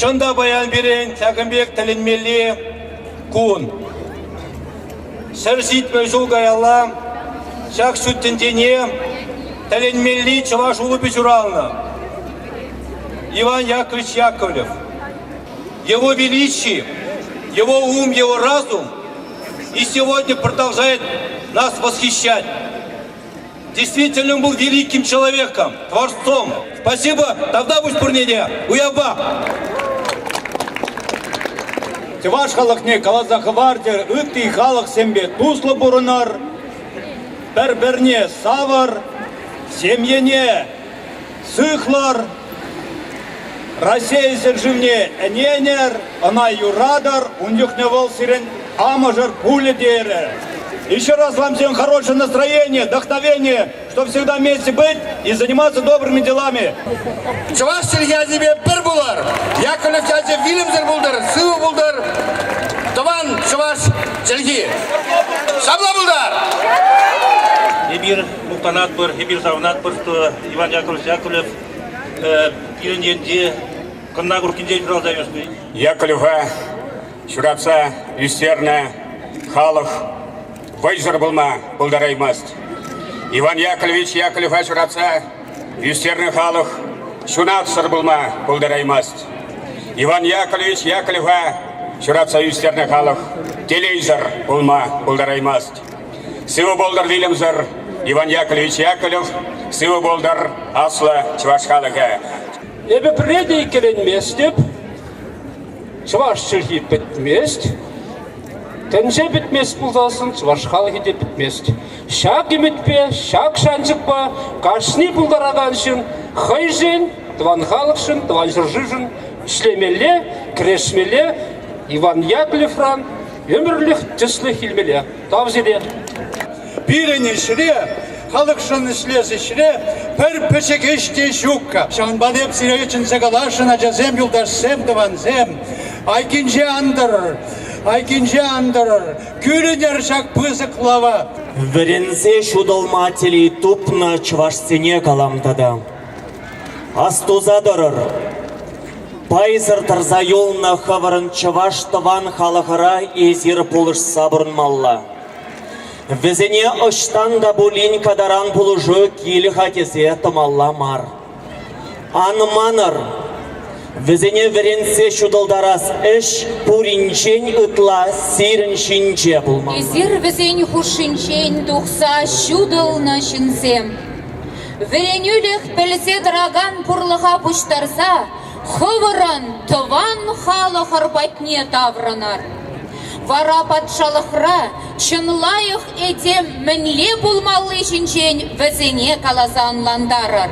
Чӑн та паян пирӗн ҫакӑн пек тӗлӗнмелли кун. 170 ҫул каялла ҫак ҫут тӗнчене тӗлӗнмелли чӑваш улӑпӗ ҫуралнӑ. Иван Яковлевич Яковлев. Его величие, его ум, его разум и сегодня продолжает нас восхищать. Действительно, он был великим человеком, творцом. Спасибо, тавтапуҫ пурне те. Уявпа! Чӑваш халӑхне каласа хӑварчӗ, ытти халӑхсемпе туслӑ пурӑнӑр, пӗр-пӗрне савӑр, ҫемьене сыхлӑр, Раҫҫей ҫӗршывне ӗненӗр, ӑна юратӑр, ун чухне вӑл сирӗн амӑшӑр пулӗ терӗ. Еще раз вам всем хорошее настроение, вдохновение, чтобы всегда вместе быть и заниматься добрыми делами. Чӑваш чӗлхи ачипе пӗр пулар, Яковлев ячӗ вилӗмсӗр пултӑр, сывӑ пултӑр, тӑван чӑваш чӗлхи. Ҫапла пултӑр! Эпир мухтанатпӑр, эпир савӑнатпӑр, что Иван Яковлевич Яковлев пирӗн енче Кӑнна Куркинче ҫуралса ӳснӗ. Яковлева ҫуратса ӳстернӗ халӑх вӑйсӑр пулма пултараймасть. Иван Яковлевич Яковлева ҫуратса ӳстернӗ халӑх ҫунатсӑр пулма пултараймасть. Иван Яковлевич Яковлева ҫуратса ӳстернӗ халӑх телейсӗр пулма пултараймасть. Сывӑ пултӑр вилӗмсӗр Иван Яковлевич Яковлев, сывӑ пултӑр аслӑ чӑваш халӑхӗ. Эпӗ пӗрре те иккӗленместӗп, чӑваш чӗлхи пӗтмест, тӗнче пӗтмест пулсассӑн чӑваш халӑхӗ те пӗтмест. Ҫак ӗмӗтпе, ҫак шанчӑкпа кашни пултаракан ҫын хӑйшӗн, тӑван халӑхшӑн, тӑван ҫӗршывшӑн ӗҫлемелле, кӗрешмелле. Иван Яковлевран ӗмӗрлӗх тӗслӗх илмелле. Тав сире. Пирӗн ӗҫре, халӑхшӑн ӗҫлес ӗҫре пӗр пӗчӗк ӗҫ те ҫук-ха. Ҫавӑнпа та эп сире чӗнсе каласшӑн, ачасем, юлташсем, тӑвансем, айккинче ан тӑрӑр, айккинче ан тӑрӑр, кӳлӗнӗр ҫак пысӑк лава. Вӗренсе ҫутӑлма телей тупнӑ чӑвашсене калам тата. Астуса тӑрӑр, пайсӑр тӑрса юлнӑ хӑвӑрӑн чӑваш тӑван халӑхӑра эсир пулӑшса пурӑнмалла. Вӗсене ӑҫтан та пулин катаран пулӑшу килӗ-ха тесе тӑмалла мар. Ан манӑр, вӗсене вӗрентсе ҫутӑлтарас ӗҫ пуринчен ытла сирӗн ҫинче пулмалла. Эсир вӗсен хушшинчен тухса ҫутӑлнӑ ҫынсем. Вӗренӳлӗх пӗлсе тӑракан пурлӑха пуҫтарса хӑвӑрӑн тӑван халӑхӑр патне таврӑнӑр. Вара патшалӑхра чӑн лайӑх этем мӗнле пулмалли ҫинчен вӗсене каласа ӑнлантарӑр.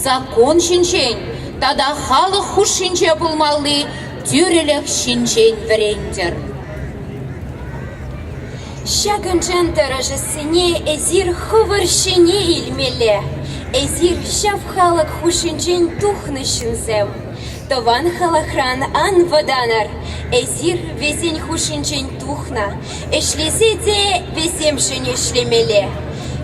Закон ҫинчен тата халӑх хушшинче пулмалли тӳрӗлӗх ҫинчен вӗрентӗр. Ҫакӑншӑн тӑрӑшассине эсир хӑвӑр ҫине илмелле. Эсир ҫав халӑх хушшинчен тухнӑ ҫынсем. Тӑван халӑхран ан вӑтанӑр. Эсир вӗсен хушшинчен тухнӑ, ӗҫлесе те вӗсемшӗн ӗҫлемелле.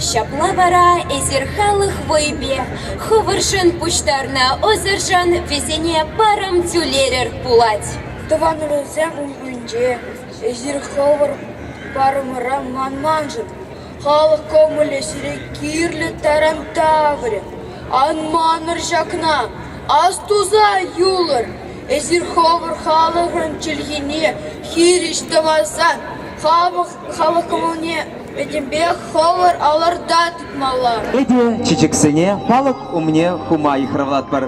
Ҫапла вара эсир халӑх вӑйӗпе хӑвӑршӑн пуҫтарнӑ ӑсӑршӑн вӗсене парӑм тӳлерӗр пулать. Тӑванӑрсем умӗнче Эсир хӑвӑр парӑмӑра манманшӑн халӑх кӑмӑлӗ сире кирлӗ таран тавӑрӗ. Ан манӑр ҫакна, астуса юлӑр. Эсир хӑвӑр халӑхӑн чӗлхине хирӗҫ тӑмасан халӑх кӑмӑлне пӗтӗмпех хӑвӑр алӑрта тытмалла. Эпӗ чечексене палӑк умне хума йыхравлатпӑр.